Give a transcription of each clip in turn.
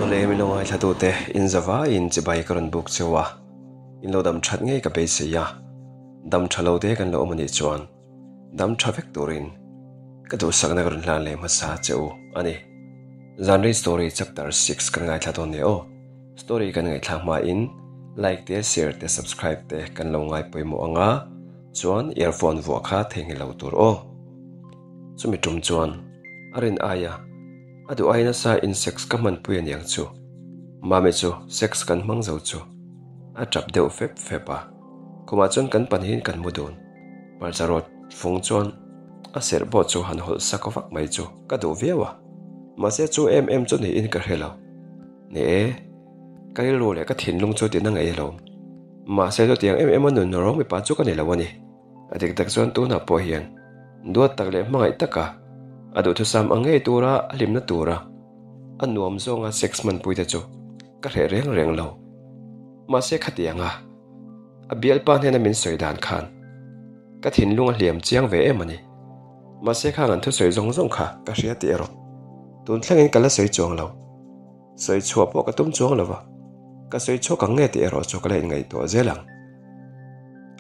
Awle min lo ngaithlatute in zavaiin chibai ka rawn buk cheu a, in lo dam that ngei ka beisei a, dam tha lo te kan lo awm anih chuan dam tha vek turin ka duhsakna ka rawn hlan leh hmasa che u a ni. Zanrei story chapter 6 kan ngaithla dawn nia aw. Story kan ngaihthlak hmain like te share te subscribe te kan lo ngai pawimawh ang a, chuan earphone vuah kha theihnghilh lo tur aw. Chumi tum chuan a rin aia a duh ai nasa in sex ka hmanpui aniang chu. Mami chu sex kan hmang zo chu a tap deuh fep fep a, khumah chuan kan pahnihin kan mu dun. Hmarcha rawt fung chuan a serh pawh chu han hawlh sak vak mai chu ka duh viau a, mahse chu em em chu niin ka hre lo. Ni e, ka rilru leh ka thinlung chu tina ngei alawm. Mahse chutiang em em a nun rawng mipa chu ka ni lo a ni. A dik tak chuan tunah pawh hian duat tak leh hmangaih taka a duhthusam ang ngei tura a hlimna tura a nuam zawnga sex hmanpuite chu ka hreh reng reng lo. Mahse khatianga a bialpa hnena min sawi dan khan ka thinlung a hliam chiang ve em a ni. Mahse khang an thusawi zawng zawng kha ka hria tih erawh tun thlengin ka la sawi chuang lo. Sawi chhuah pawh ka tum chuang lo va, ka sawi chhuak ang nge tih erawh chu ka la inngaihtuah zel ang.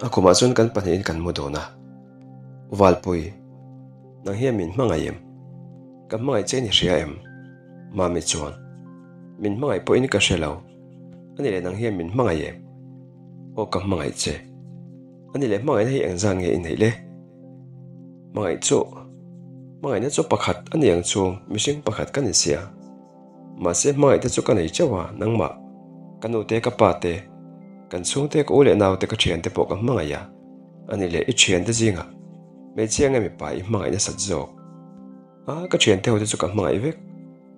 A khumah chuan kan pahnihin kan mu dawn a, Valpui, nang hian min hmangaih em? Ka hmangaih che in i hria em? Mami chuan, Min hmangaih pawhin ka hre lo. Ani leh nang hian min hmangaih em? Aw ka hmangaih che. Ani leh hmangaihna hi engzan nge i neih le? Hmangaih chu, hmangaihna chu pakhat a ni ang chu, mihring pakhat ka ni sia. Mahse hmangaihte chu ka nei teuh a, nangmah, ka nute ka pate, kan chhungte ka u leh naute ka thiante pawh ka hmangaih a, ani leh i thiante zingah hmeichhia nge mipa i hmangaih nasat zawk? A, ka thiante ho te chu ka hmangaih vek,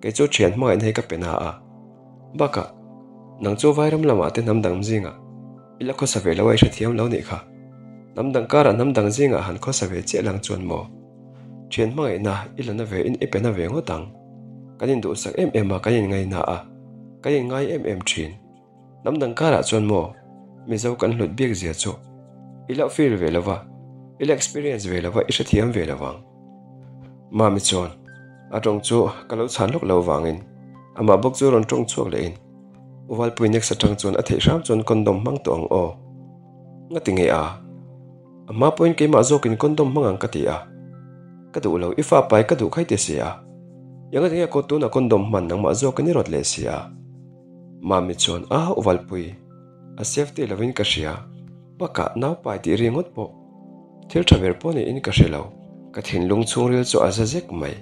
kei chu thian hmangaihna hi ka pe na a, bakah nang chu vairam lamah te hnam dang zingah i la khawsa ve lo a i hrethiam lo nih kha, hnam dang karah hnam dang zingah han khawsa ve chiah lang chuan maw? Thian hmangaihna i la na ve in i pe na ve ngawt ang. Kan induhsak em em a, kan inngaihna a, kan inngai em em thin. Hnam dang karah chuan maw Mizo kan hlut bik zia chu i la feel ve lo va, i la experience ve lo va, i hrethiam ve lo vang. Mami chuan a tawng chu ka lo chhan lawk lo vangin amah bawk chu rawn tawng chhuak leh in Uvalpui next atang chuan a theih hram chuan condom hmang tawh ang aw. Ngati nge a? A hma pawhin keimah zawkin condom hmang ang ka ti a, ka duh lo, i fa pai ka duh khai ti si a, eng ati nge kaw tunah condom hman nangmah zawkin i rawt leh si a? Mami chuan a uvalpui, a safety lovin ka hria, bakah nau pai tih ri ngawt pawh thil tha ber pawh niin ka hre lo, ka thinlung chhungril chu a za zek mai,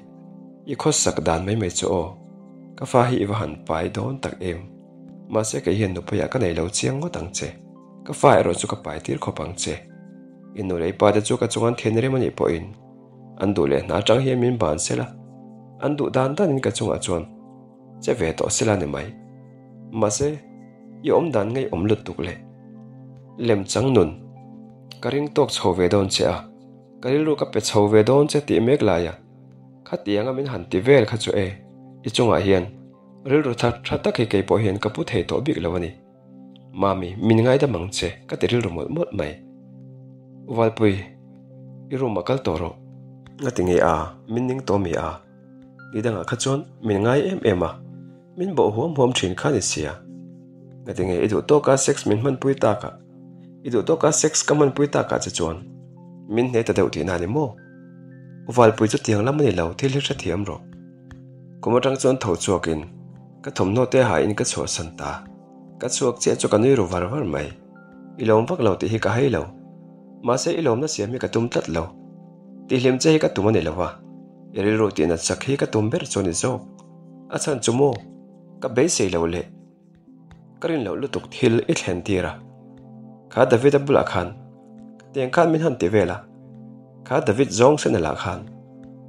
i khawsak dan mai mai chu aw, ka fa hi i va han pai dawn tak em, mahse kei hian nupuiah ka nei lo chiang ngawt ang che. Ka fa erawh chu ka pai tir khawp ang che. I nu leh i pa te chu ka chungan thian rem anih pawhin an duh leh hna atang hian min ban sela, an duh dan danin ka chungah chuan che ve tawh sela ni mai. Mahse, i awm dan ngeiawm lutuk leh lem chang nun ka ring tawk chho ve dawn che a, ka rilru ka pe chho ve dawn che tih mek laia khatianga min han ti vel kha chu e, i chungah hian rilru tha tha tak hi keipawh hian ka pu thei tawh bik lo a ni. Mami, min ngaidam ang che, ka ti rilru mawlh mawlh mai. U Valpui, i room ah kal tawh rawh. Nga ti nge a, min ning tawh mi a? Ni dangah kha chuan min ngai em em a, min bawh huam huam thin kha ni sia. Nga ti nge i duh tawka sex min hmanpui takah, i duh tawka sex ka hmanpui takah che chuan min hne ta deuh tihna a ni maw? U Valpui chu tiang lam a ni lo, thil hi hrethiam rawh. Kum atang chuan tho chhuakin ka thawmhnaw te hain ka chhuahsan ta. Ka chhuak chiah chu ka nui ru var var mai. I lawm vak lo tih hi ka hai lo. Mahse i lawmna siam hi ka tum tlat lo. Tihhlim che hi ka tum a ni lo a, i rilru tihnat sak hi ka tum ber chu a ni zawk. A chhan chu maw? Ka beisei lo leh. Ka rin loh lutuk thil i thlen tir a. Kha David-a bulah khan ka tiang khan min han ti vel a. Kha David zawng sen lah khan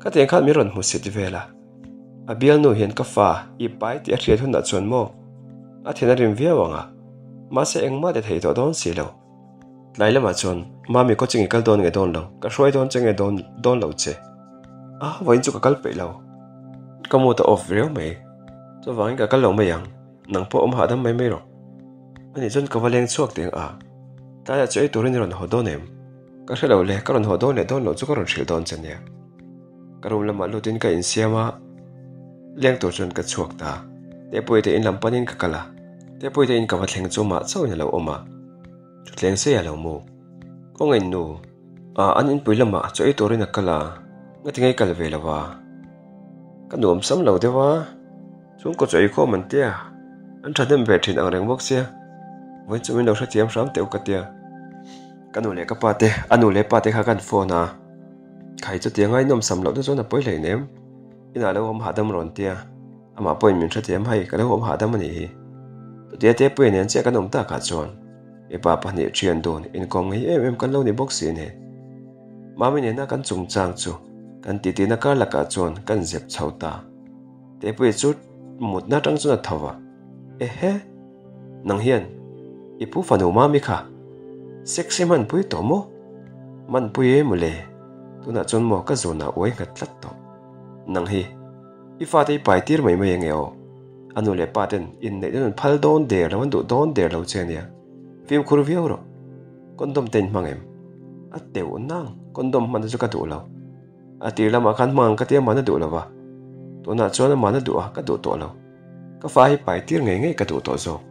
ka tiang khan min rawn hmu sit vel a. A bialnu hian ka fa i pai tih a hriat hunah chuan maw a thin a rim viau ang a, mahse engmah ti thei tawh dawn si lo. Tlai lamah chuan Mami coaching i kal dawn nge dawn lo, ka hruai dawn che nge dawn dawn lo che. A, vawiin chu ka kal peih lo. Ka mood a off riau mai. Chuvangin ka kal lo mai ang, nang pawh awm hahdam mai mai rawh. Ani chuan ka va leng chhuak teng a, tlaiah chu ei turin i rawn haw dawn em? Ka hre lo le, ka rawn haw dawn leh dawn loh chu ka rawn hrilh dawn che nia. Ka room lamah lutin ka insiam a, leng tur chuan ka chhuak ta. Tepuii te in lam panin ka kal a, Tepuii te in ka va thleng chu mah chauhin a lo awm a, thutthleng sei a lo mu. Kawngei nu, a an inpui lamah chaw ei turin a kal a, ngati ngei kal ve lo a? Ka nuam sam lo deuh a, chhungkaw chaw ei khawm an tia, an thahnem ve thin ang reng bawk sia, vawiin chu min lo hrethiam hram teh u ka tia. Ka nu leh ka pa te, a nu leh pa te kha kan phone a, khai chutia ngaihnawm sam loh te chuan a pawi hleinem, inah lo awm hahdam rawn tia. Amah pawhin min hrethiam hai, ka lo awm hahdam a nih hi. Chutia Tepuia nen chiah kan awm takah chuan mipa pahnih thian dun inkawm ngei em em kan lo ni bawk si nen. Mami nena kan chungchang chu kan titi na kar lakah chuan kan zep chho ta. Tepuia chu mutna atang chuan a tho va, Ehe! Nang hian i pu fanu Mami kha sexy hmanpui tawh maw? Hmanpui e mawle, tunah chuan maw ka zunah uai nghat tlat tawh. Nang hi I fate i pai tir mai mai enge aw? A nu leh pa ten inneih nan an phal dawn der lo, an duh dawn der lo che ania. Fimkhur viau rawh. Condom te in hmang em? A teuh nang, condom hman te chu ka duh lo. A tir lamah khan hmang ang ka tia man a duh lo va. Tunah chuan a man a duh a, ka duh tawh lo. Ka fa hi pai tir ngei ngei ka duh tawh zawk.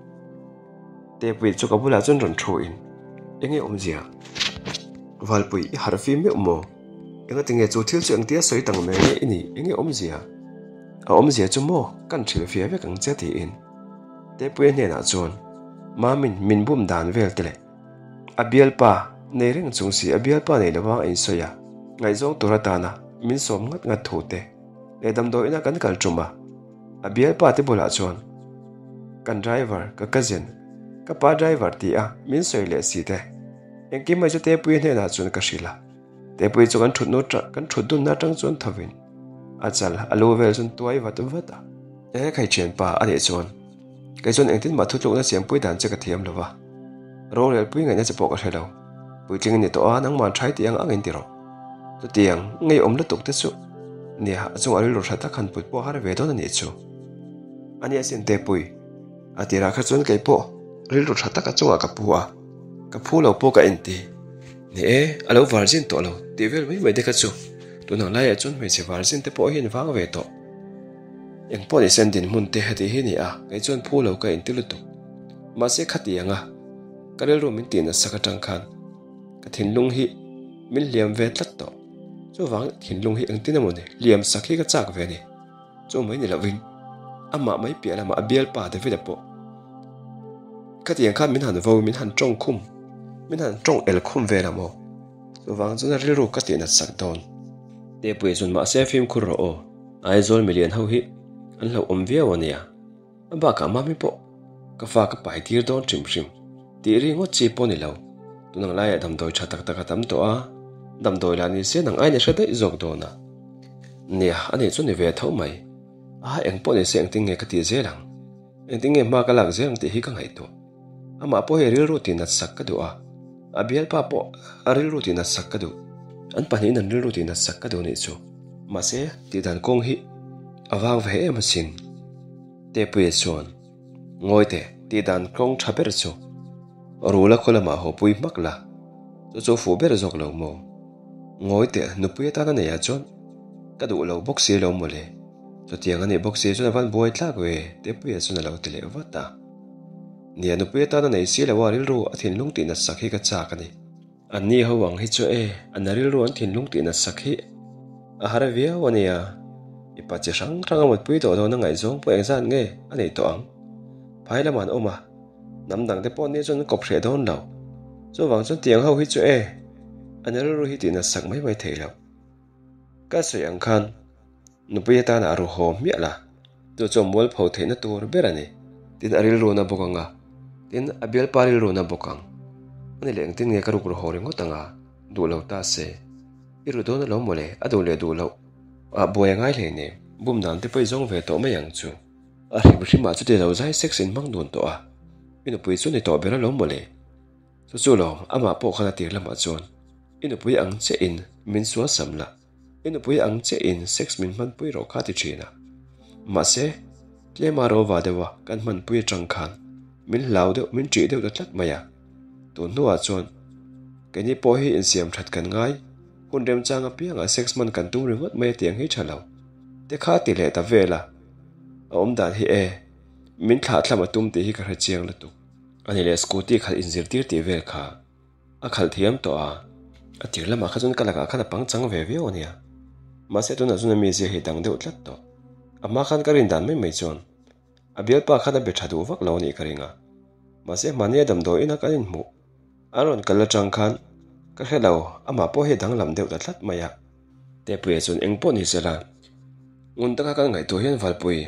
Tepui chu ka bulah chuan rawn thu in, Enge awmzia? Valpui i harh fim meuh maw? Engati nge chu thil chu engtia sawi tang mai nge i nih? Enge awmzia? A awmzia chu maw kan hrilh fia vek ang che tiin Tepuia hnenah chuan Mamin min bum dan vel te leh a bialpa nei reng chung si a bialpa nei lova a insawi a, ngaihzawng tur atana min sawm ngat ngat thu te leh damdawiina kan kal tum a. A bialpa te bulah chuan, Kan driver, ka cousin, ka pa driver ti a min sawi leh si te. Engkim mai chu Tepuii hnenah chuan ka hrilh a. Tepuii chu kan thut kan thut dunna atang chuan thovin a chal a lu vel chuan tuai vat vat a. E khai thianpa a nih chuan kei chuan engtin mah thutlukna siampui dan che ka thiam lo va, rorelpui ngaihna che pawh ka hre lo. Puitling i ni tawh a, nangmah thai tih ang angin ti rawh. Chutiang ngeiawm lutuk te chu nia a chungah rilru tha tak han put pawh har ve dawn a nih chu. A nia sin Tepui, a tirah kha chuan kei pawh rilru tha tak a chungah ka pu a, ka phu lo pawh ka inti. Ni e, a lo virgin tawh lo tih vel mai mai te kha chu tunah laiah chuan hmeichhe virgin te pawh hian vang ve tawh. Eng pawh ni sen dinhmun te heti hi ni a, kei chuan phu lo ka inti lutuk. Mahse khatiang a, ka rilru min tih nasa ka tang khan ka thinlung hi min hliam ve tlat tawh. Chuvang thinlung hi engtin emaw ni hliam sak hi ka chak ve a ni. Chu mai ni lovin amah mai piah lamah a bialpa David-a pawh khatiang khan min han vo, min han tawng khum, min han tawng el khum vel ang aw. Chuvang chuan a rilru ka tih nat sak dawn. Tepui zun mahse fimkhur rawh aw, Aizawl milian ho hi an hlauhawm viau a nia. A bakah mami pawh ka fa ka pai tir dawn hrim hrim tih ri ngawt chi pawh ni lo. Tunang laiah damdawi tha tak tak a tam tawh a, damdawi lah ni se nang aiin a hre daih zawk dawn a. Nia, a nih chu ni ve tho mai. A eng pawh ni se engtin nge ka tih zel ang? Engtin nge hma ka lak zel ang tih hi ka ngaihtuah. Amah pawh hi rilru tih nat sak ka duh a, a bialpa pawh a rilru tih nat sak ka duh. An pahnihin an rilru tih nat sak ka duh nih chu. Mahse, tih dan kawng hi a vang ve em asin. Tepuia chuan, Ngawi teh, tih dan kawng tha ber chu Rula khaw lamah haw pui hmak la, chu chu fuh ber zawk lo maw? Ngawi teh, nupui atana neiah chuan ka duh lo bawk si lo mawle. Chutiang a nih bawk si chuan a van buai tlak ve, Tepuia chuan a lo ti leh vat a. Nia, nupui atana nei si lo a rilru a thinlung tih nat sak hi ka chak a ni. Anni ho ang hi chu e, an rilru an thinlung tih nat sak hi a har viau a nia. Mipa chi hrang hrang a mutpui tawh dawn a ngaihzawng pawh engzat nge a nei tawh ang? Phai lamah an awm a, hnam dang te pawh nia chuan an kawp hreh dawn lo. Chuvang chuan tiang ho hi chu e, an rilru hi tih nat sak mai mai theih loh. Ka sawi ang khan nupui atana a ru haw hmiah la, chu chu a mualpho theihna tur ber a ni. Tin, a rilruna bawk ang a, tin, a bialpa rilruna bawk ang. A ni leh engtin nge ka ruk ru haw ringawt ang a, duh lo ta se. I ru dawn alawm mawle, a duh leh duh loh ah buai a ngai hlei nen, bum dan te pawh i zawng ve tawh mai ang chu. A hrim hrimah chuti lo zai sex in hmang dun tawh a, i nupui chu ni tawh ber alawm mawle. Chu chu lawm, amah pawh khan a tir lamah chuan i nupui ang che in min sual sam la, i nupui ang che in sex min hmanpui rawh kha ti thin a. Mahse, tlema rova deuha kan hmanpui atang khan min hlau deuh, min ṭih deuh ta tlat mai a. Tun hnuah chuan keini pawh hi insiam that kan ngai, hun remchang apiangah sex hman kan tum ringawt mai a tiang hi tha lo. Te kha ti leh ta vel a, a awm dan hi e. Min thlah thlam a tum tih hi ka hre chiang lutuk. Ani leh scooty khalh inzirtir tih vel kha a khalh thiam tawh a, a tir lamah kha chuan ka lakah khan a pangchang ve viau a nia. Mahse tunah chuan a mizia hi dang deuh tlat tawh. A hma khan ka rin dan mai mai chuan a bialpa khan a be tha duh vak lo a nih ka ring a. Mahse hmahnia damdawi ina kan inhmuh an rawn kal atang khan ka hre lo, amah pawh hi a danglam deuh ta tlat mai a. Tepuia chuan eng pawh ni sela, ngun taka kan ngaihtuah hian Valpui,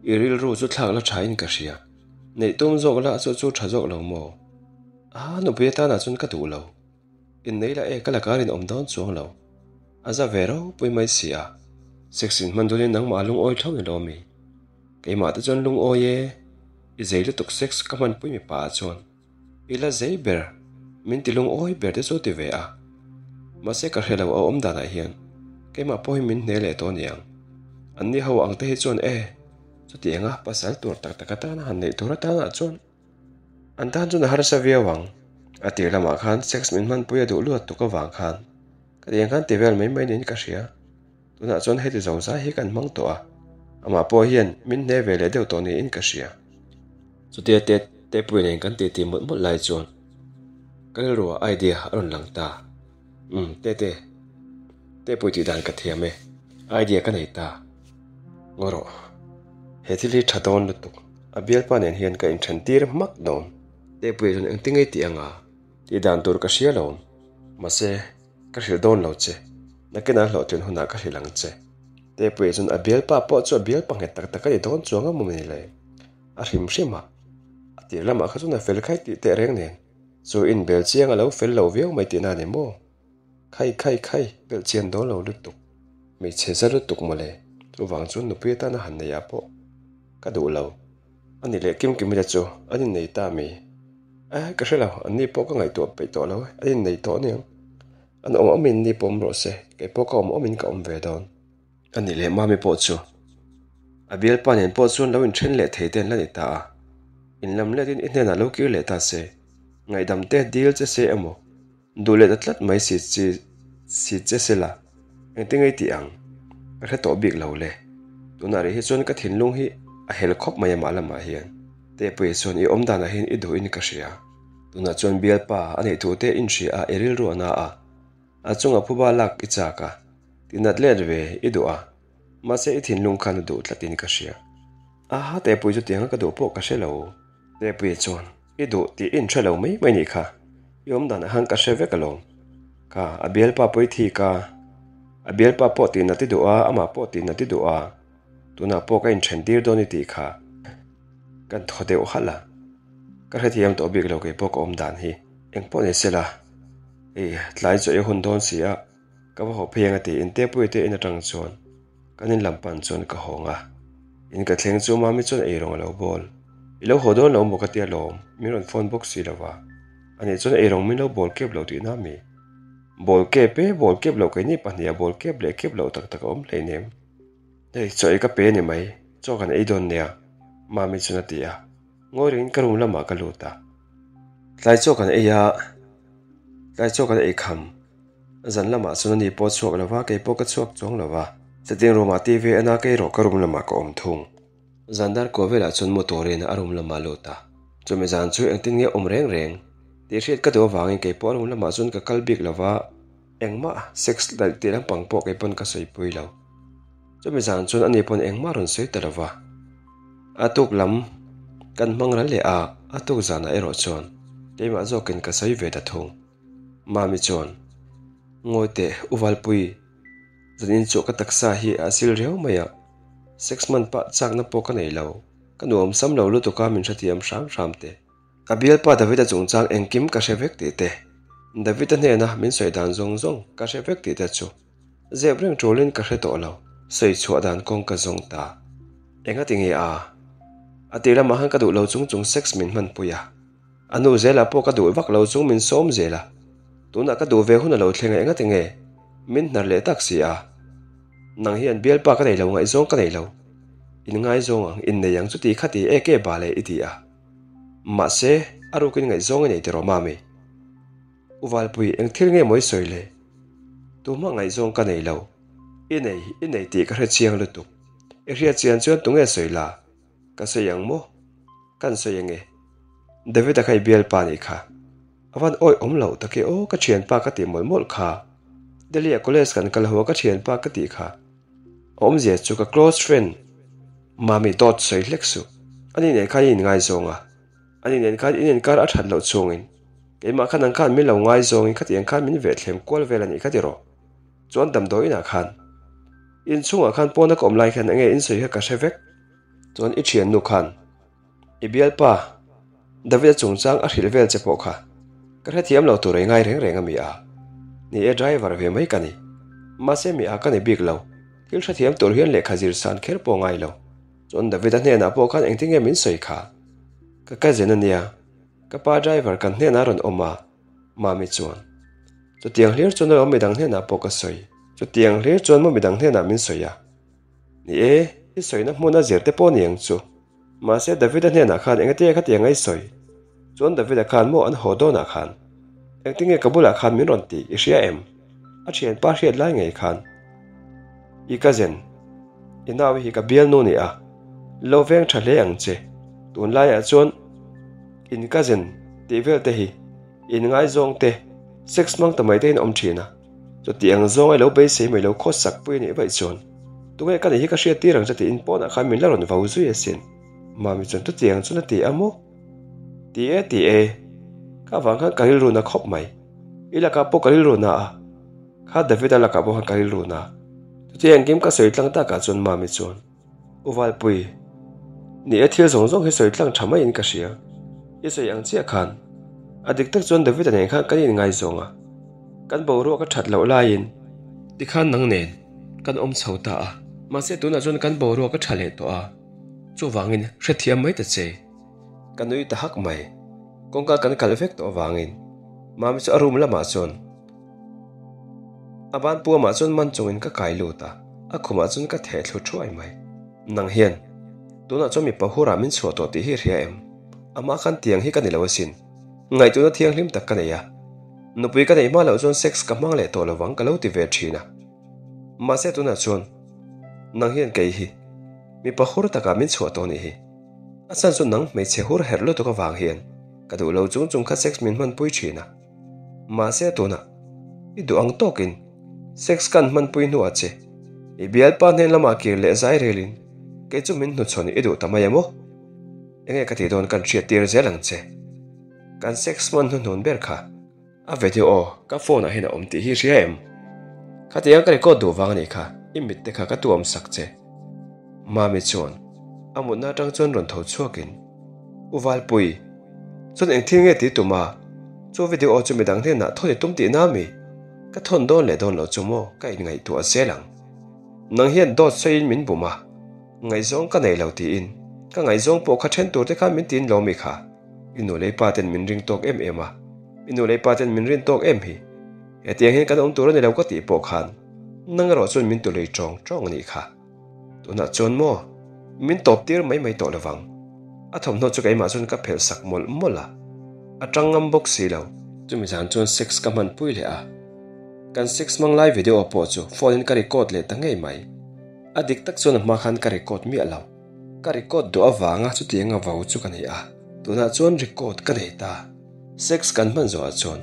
i rilru chu thlak la tha in ka hria. Neih tum zawk la chu chu tha zawk lo maw? A nupui atanah chuan ka duh lo. Innei la e ka lakah rinawm dawn chuang lo. A za ve ropui mai si a. Sex in hman dawnin nangmah a lungawi tho ni lo mi? Keimah te chuan lungawi e. I zei lutuk sex ka hmanpui mipa ah chuan. I la zei ber, min ti lungawi ber te chu ti ve a. Mahse ka hre lo a awm danah hian keimah pawh hi min hne leh tawh aniang. Anni ho ang te hi chuan e, chutianga pasal tur tak tak atana han neih tur atanah chuan an tan chuan a harsa viau ang. A tir lamah khan sex min hmanpui a duh luat tuk avang khan ka tiang khan ti vel mai mai niin ka hria. Tunah chuan heti zo zai hi kan hmang tawh a, amah pawh hian min hne ve leh deuh tawh niin ka hria. Chutia te Tepui nen kan titi mawlh mawlh lai chuan ka rilruah idea a rawn lang ta. Umm Tete, Tepui tih dan ka thiam e, idea ka nei ta. Ngaw rawh, he thil hi tha dawn lutuk, a bialpa nen hian ka inthen tir hmak dawn. Tepui chuan engtin ngei tih anga tih dan tur ka hria lo, mahse Ka hrilh dawn lo che, nakinah hlawhtlin hunah ka hrilh ang che. Tepuia chuan a bialpa pawh chu a bialpa nghet tak tak a ni dawn chuang a mawni le? A hrim hrim a, a tir lamah kha chuan a fel khai tih teh reng nen, chu inbel chiang a lo fel lo viau mai tihna a ni maw? Khai khai khai, belh chian dawn lo lutuk, hmeichhe za lutuk mawle, chuvang chuan nupui atana han neih ah pawh ka duh lo. A ni leh Kim Kimite chu an innei ta mi? Eh, ka hre lo, an ni pawh ka ngaihtuah peih tawh lo e, an innei tawh aniang. An awm awmin ni pawh awm rawh se, kei pawh ka awm awmin ka awm ve dawn. A ni leh Mami pawh chu a bialpa nen pawh chuan lo inthen leh thei te an la ni ta a, inlam letin i hnenah lo kir leh ta se, ngaihdam te dil che se emaw, Duh leh ta tlat mai si chi si che se la, engtin ngei tih ang? Ka hre tawh bik lo le. Tunah rih hi chuan ka thinlung hi a hel khawp mai amah lamah hian. Tepuia chuan i awm danah hian i duhin ka hria. Tunah chuan bialpa a neih thu te inhria a i rilru a na a, a chunga phuba lak i chak a, tinat let ve i duh a, mahse i thinlung khan a duh tlatin ka hria. Aha Tepui chu tianga ka duh pawh ka hre lo. Tepuia chuan I duh tih i inhre lo mai mai nih kha, i awm danah khan ka hre vek alawm. Kha, a bialpa pawh i thik a, a bialpa pawh tih nat i duh a, amah pawh tih nat i duh a, tunah pawh ka inthen tir dawn i tih kha. Kan thaw deuh halh a, ka hrethiam tawh bik lo kei pawh ka awm dan hi. Engpawh ni sela, hei tlai chu ei hun dawn si a, ka va haw phei ang a tiin Tepuia te in atang chuan Kan in lam pan chuan ka hawng a, in ka thleng chu Mami chuan eirawng a lo bawl. I lo haw dawn lo maw ka tia lawm, min rawn phone bawk si lo va. Ani chuan eirawng min lo bawl kep lo tihna mi? Bawl kep e, bawl kep lo keini pahniha bawl kep leh kep loh tak tak a awm hleinem. Hei, chaw ei ka pe a ni mai, chaw kan ei dawn nia, Mami chuan a ti a. Ngawi rengin ka room lamah ka lut a. Tlai chaw kan ei a, tlai chaw kan ei kham. Zan lamah chuan ani pawh a chhuak lo va, kei pawh ka chhuak chuang lo va. Sitting room ah TV en a, kei erawh ka room lamah ka awm thung. Zan dar kua velah chuan motor in a room lamah a lut a, chumi zan chu engtin nge awm reng reng tih hriat ka duh avangin kei pawh a room lamah chuan ka kal bik lo va, engmah sex daih tih lampang pawh kei pawn ka sawipui lo. Chumi zan chuan ani pawn engmah rawn sawi ta lo va. A tuk lam kan hmang ral leh a, a tuk zanah erawh chuan keimah zawkin ka sawi ve ta thung. Mami chuan, Ngawi teh, U Valpui, zanin chu ka taksa hi a sil riau mai a, sex man pah chakna pawh ka nei lo, ka nuam sam lo lutuk a min hrethiam hram hram teh. Ka bialpa David-a chungchang engkim ka hre vek tih te, David-a hnena min sawi dan zawng zawng ka hre vek tih te chu zep reng tulin ka hre tawh lo, sawi chhuah dan kawng ka zawng ta. Engati nge a? A tir lamah khan ka duh lo chung chung sex min hmanpui a. A nu zelah pawh ka duh vak lo chung min sawm zel a, tunah ka duh ve hun a lo thleng a engati nge min hnar leh tak si a. Nang hian bialpa ka nei lo ngaihzawng ka nei lo, in ngaizawng ang, in nei ang chuti khati e ke ba le i ti a. Mahse, a rukin ngaihzawng i nei tiraw Mami? U Valpui eng thil nge maw i sawi le? Tuhma ngaihzawng ka nei lo, i nei, i nei tih ka hre chiang lutuk. I hriat chian chuan tunge sawi la? Ka sawi ang maw? Kan sawi ange. David-a kha i bialpa nih kha. A van awih awm loh tak e aw, ka thianpa ka tih mawlh mawlh kha. Delhi-ah college kan kal ho a ka thianpa ka tih kha. A awmzia chu ka close friend Mami dawt sawi hlek suh. Ani nen khan in inngaizawng a, ani nen khan in inkar a that loh chungin keimah khan ang khan min lo ngaizawngin khatiang khan min vehthlem kual vel a nih kha tiraw. Chuan damdawiinah khan inchhungah khan pawna ka awm lai khan enge in sawi kha ka hre vek. Chuan i thiannu khan i bialpa David-a chungchang a hrilh vel che pawh kha ka hrethiam lo tur ei ngai reng reng a mi a. Ni e driver ve mai ka ni. Mahse mi a ka ni bik lo. Thil hrethiam tur hian lehkha zir san kher pawh ngai lo. Chuan David-a hnenah pawh khan engtin nge min sawi kha? Ka cousin a nia. Ka pa driver kan hnenah a rawn awm a, Mami chuan. Chutiang hlir chuan alawm midang hnenah pawh ka sawi. Chutiang hlir chuan maw midang hnenah min sawi a? Ni e, i sawina hmun a zir te pawh ni ang chu. Mahse David-a hnenah khan engati khatiang a i sawi? Chuan David-a khan maw an haw dawnah khan engtinge ka bulah khan min rawn tih i hria em? A thianpa hriat lai ngei khan i cousin, i nau hi ka bialnu ni a, lo veng tha hle ang che. Tunlaiah chuan in cousin tih vel te hi in ngaizawng te, sex hmang ta mai te in awm thin a. Chuti ang zawng ai lo beisei mai lo khawsak pui a nih vaih chuan tunge ka nih hi ka hriat tir ang che tiin pawnah khan min la rawn vau zui asin. Mami chuan chuti ang chuan a ti a maw? Ti e ti e, ka vang khan ka rilru na khawp mai. I lakah pawh ka rilru na a, kha David-a lakah pawh khan ka rilru na. Chuti engkim ka sawi tlang takah chuan Mami chuan. U Valpui, Ni e, thil zawng zawng hi sawi tlang tha maiin ka hria. I sawi ang chiah khan, a dik tak chuan David-a nen khan kan inngaizawng a, kan boruak a that loh laiin tikhan nang nen kan awm chho ta a, mahse tunah chuan kan boruak a tha leh tawh a, chuvangin hrethiam mai ta che. Ka nui ta hak mai. Kawngka kan kalh vek tawh avangin Mami chu a room lamah chuan A ban puamah chuan man chungin ka kai lut a, a khumah chuan ka theh thlu thuai mai. Nang hian, tunah chuan mipa hurah min chhuah tawh tih hi hria em? Amah khan tiang hi ka ni lo asin. Ngaihtuahna thianghlim tak ka nei a. Nupui ka neih hma loh chuan sex ka hmang leh tawh lovang ka lo ti ve thin a. Mahse tunah chuan, nang hian kei hi mipa hur takah min chhuah tawh nih hi. A chhan chu nang hmeichhe hur herh lutuk avang hian ka duh lo chung chung kha sex min hmanpui thin a. Mahse tunah i duh ang tawkin sex kan hmanpui hnuah che i bialpa hnen lamah kir leh zai relin kei chu min hnuchhawn i duh ta mai em aw? Enge ka tih dawn kan hriat tir zel ang che. Kan sex hman hnuhnun ber kha a video aw ka phone ah hian a awm tih hi hria em? Khatiang ka record duh vang a nih kha i mit te kha ka tuam sak che. Mami chuan a mutna atang chuan rawn tho chhuakin U Valpui, Chuan eng thil nge ti tum a? Chu video chu midang hnenah thawn i tum tihna ami? Ka thawn dawn leh dawn lo chu maw ka inngaihtuah zel ang. Nang hian dawt sawiin min bum a, ngaihzawng ka nei lo tiin ka ngaihzawng pawh kha then tur te khan min tin lawm i kha. I nu leh i pa ten min ring tawk em em a, i nu leh i pa ten min rin tawk em hi. Hetiang hian kan awm tur a ni lo ka tih pawh khan nang erawh chuan min tulei tawng tawng a nih kha. Tunah chuan maw? Min tawp tir mai mai tawh lovang. A thawmhnaw chu keimah chuan ka phelh sak mawlh mawlh a, a tang ngam bawk si lo. Chumi zan chuan sex ka hman pui leh a, kan sex hmang lai video pawh chu phone in ka record leh ta ngei mai. A dik tak chuan a hma khan ka record miah lo. Ka record duh avanga chutianga vo chu ka nei a, tunah chuan record ka nei ta. Sex kan hman zawhah chuan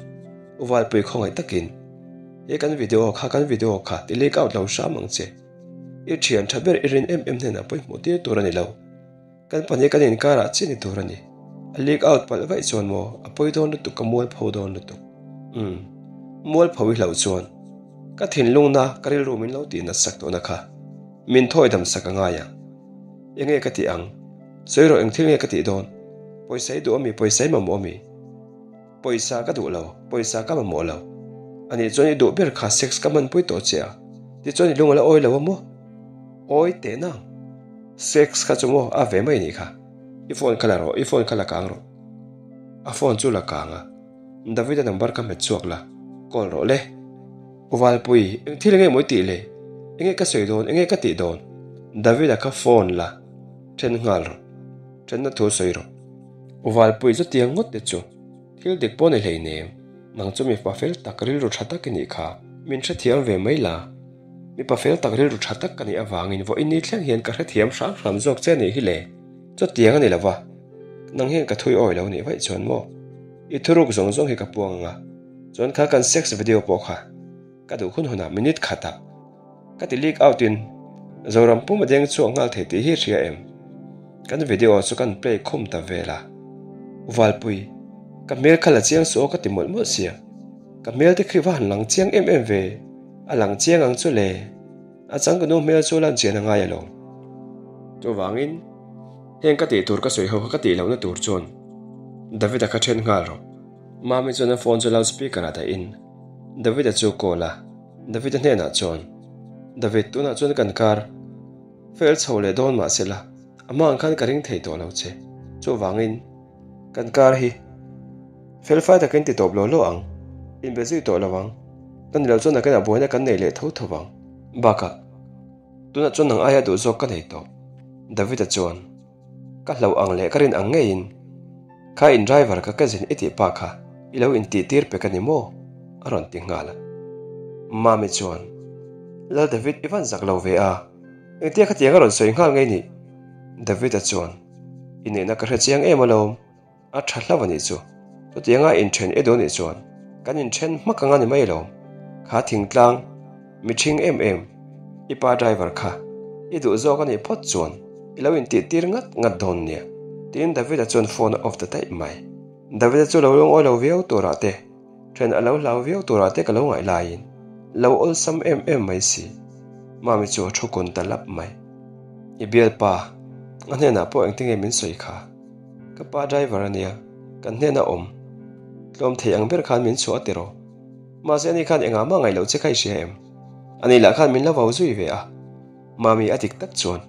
U Valpui khawngaih takin he kan video kha kan video kha ti leak out lo hram ang che. I thian tha ber i rin em em hnenah pawh i hmuh tir tur a ni lo. Kan pahnih kan inkarah chiah ni tur a ni. A leak out palh vaih chuan maw a pawi dawn lutuk ka mualpho dawn lutuk. Umm. Mualpho i hlauh chuan ka thinlungna ka rilru min lo tih nat sak tawhna kha min thawi dam sak a ngai ang. Enge ka tih ang? Sawi rawh eng thil nge ka tih dawn? Pawisa i duh ami? Pawisa i mamawh ami? Pawisa ka duh lo, pawisa ka mamawh lo. Anih chuan i duh ber kha sex ka hmanpui tawh che a, tichuan i lung a la awi lo a maw? Awi teh nang. Sex kha chu maw a ve mai nih kha. I phone kha la rawh, i phone kha la kang rawh. A phone chu la kang a, David-a number kha hmet chhuak la, call rawh le. U Valpui, eng thil enge maw i tih le? Enge ka sawi dawn, enge ka tih dawn? David-a kha phone la, then nghal rawh. Thenna thu sawi rawh. U Valpui chu tiang ngawt te chu thil dik pawh ni hleinem, nang chu mipa fel tak rilru tha tak i nih kha, min hrethiam ve mai la. Mipa fel tak rilru tha tak ka nih avangin vawiin ni thleng hian ka hrethiam hram hram zawk che nih hi le. Chutiang a ni lo va, nang hian ka thui awi lo nih vaih chuan maw? I thuruk zawng zawng hi ka puang ang a, chuan kha kan sex video pawh kha ka duh hun hunah minute khatah ka ti leak out in Zoram pum a deng chhuak nghal thei tih hi hria em? Kan video chu kan play khum ta vel a, U Valpui, ka hmel kha la chiang suh aw ka ti mawlh mawlh sia, ka hmel te khi va han lang chiang em em ve, a lang chiang ang chu le. A changkanu hmel chu lan chian a ngai alawm. Chuvangin, heng ka tih tur ka sawi ho kha ka tih lohna tur chuan David-a kha then nghal rawh. Mami chuan a phone chu loudspeaker ah dahin David-a chu call a, David-a hnenah chuan, David, tunah chuan kan kar fel chho leh dawn mah sela, a hma ang khan ka ring thei tawh lo che. Chuvangin, kan kar hi fel fai takin ti tawp law law ang, inbe zui tawh lo ang. Ka ni lo chuan nakinah buaina kan nei leh tho tho vang. Bakah, tunah chuan nang aia duh zawk ka nei tawh. David-a chuan, Ka hlauh ang leh ka rin ang ngeiin, kha in driver ka ka zin i tih pa kha i lo intih tir pe ka ni maw? a rawn ti nghal a. Mami chuan, Lal David i van zak lo ve a, engtia khatiang a rawn sawi nghal ngei nih? David-a chuan, I neihna ka hre chiang em alawm. A tha hlauh a nih chu. Chutianga inthen i duh nih chuan kan inthen hmak anga ni mai lo. Kha thingtlang, mithing em em, i pa driver kha i duh zawk a nih phawt chuan i lo intih tir ngat ngat dawn nia, tiin David-a chuan phone a off ta daih mai. David-a chu lo lungawi lo viau turah te, then a lo hlau viau turah te ka lo ngaih laiin lo awlsam em em mai si. Mami chu a thu kun ta lap mai. I bialpa, a hnenah pawh engtinge min sawi kha? Ka pa driver a nia, kan hnena awm. Tlawm thei ang ber khan min chhuah a ti rawh. Mahse ani khan engah mah ngaih loh che kha i hria em? Ani lah khan min la vau zui ve a. Mami a dik tak chuan,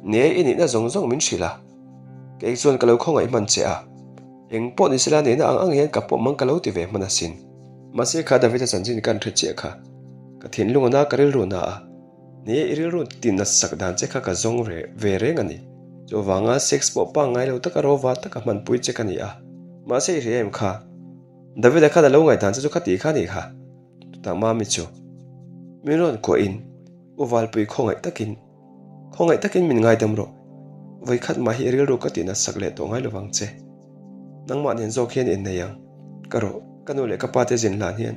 Ne i nihna zawng zawng min hrilh a. Kei chuan ka lo khawngaih hman che a. Eng pawh ni sela nihna ang ang hian ka pawm ang ka lo ti ve hman asin. Mahse kha David-a chanchin kan hre chiah kha. Ka thinlung a na ka rilru na a. Ni e, i rilru ti natsak dan che kha ka zawng ve reng a ni. Chuvanga sex pawh pangngai lo taka rova taka hmanpui che ka ni a. Mahse i hria em kha? David-a khan a lo ngaihdan che chu kha tih kha a nih kha. Chutah Mami chu min rawn kuahin U Valpui khawngaih takin, khawngaih takin min ngaidam rawh. Vawikhat mah hi i rilru ka ti natsak leh tawh ngai lovang che. Nangmah nen zawk hian innei ang. Ka rawh, ka nu leh ka pa te zin hlan hian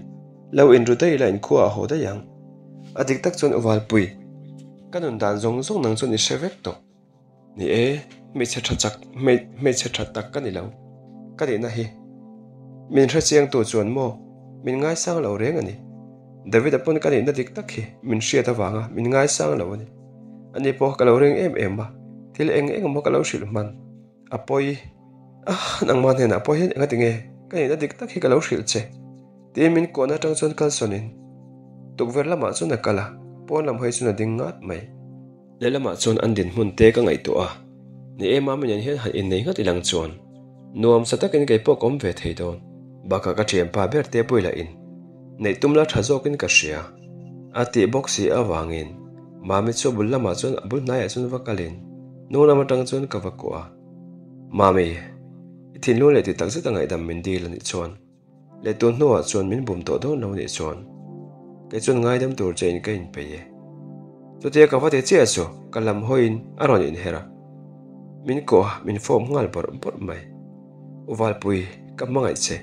lo inru daih ila inkhua a haw daih ang. A dik tak chuan Uvalpui, ka nun dan zawng zawng nang chuan i hre vek tawh. Ni e, hmeichhe tha chak, hmeichhe tha tak ka ni lo. Ka nihna hi min hre chiangtu chuan maw min ngaisang lo reng a ni. David-a pawn ka nihna dik tak hi min hriat avanga min ngaisang lo a ni. Ani pawh ka lo ring em em a, thil eng eng emaw ka lo hrilh hman. A pawi, ah nangmah hnenah pawh hian engati nge ka nihna dik tak hi ka lo hrilh che? Tiin min kuahna atang chuan kalsawnin tukverh lamah chuan a kal a, pawn lam hawi chuan a ding ngat mai. Lehlamah chuan an dinhmun te ka ngaihtuah a, ni e Mami nen hian han innei ngat ilang chuan nuam sa takin kei pawh ka awm ve thei dawn. Bakah ka thianpa ber te pawh ila in neih tum la tha zawkin ka hria a tih bawk si avangin Mami chu a bul lamah chuan a bul hnaiah chuan va kalin hnung lam atang chuan ka va kuah a, Mami, i thinlung leh ti takzet a ngaihdam min dil a nih chuan Leh tun hnuah chuan min bum tawh dawn lo nih chuan kei chuan ngaidam tur che in ka inpeih e. Chutia ka va ti chiah chu ka lam hawiin a rawn inher a, min kawh a, min fawp nghal bawrh bawrh mai. U Valpui, ka hmangaih che.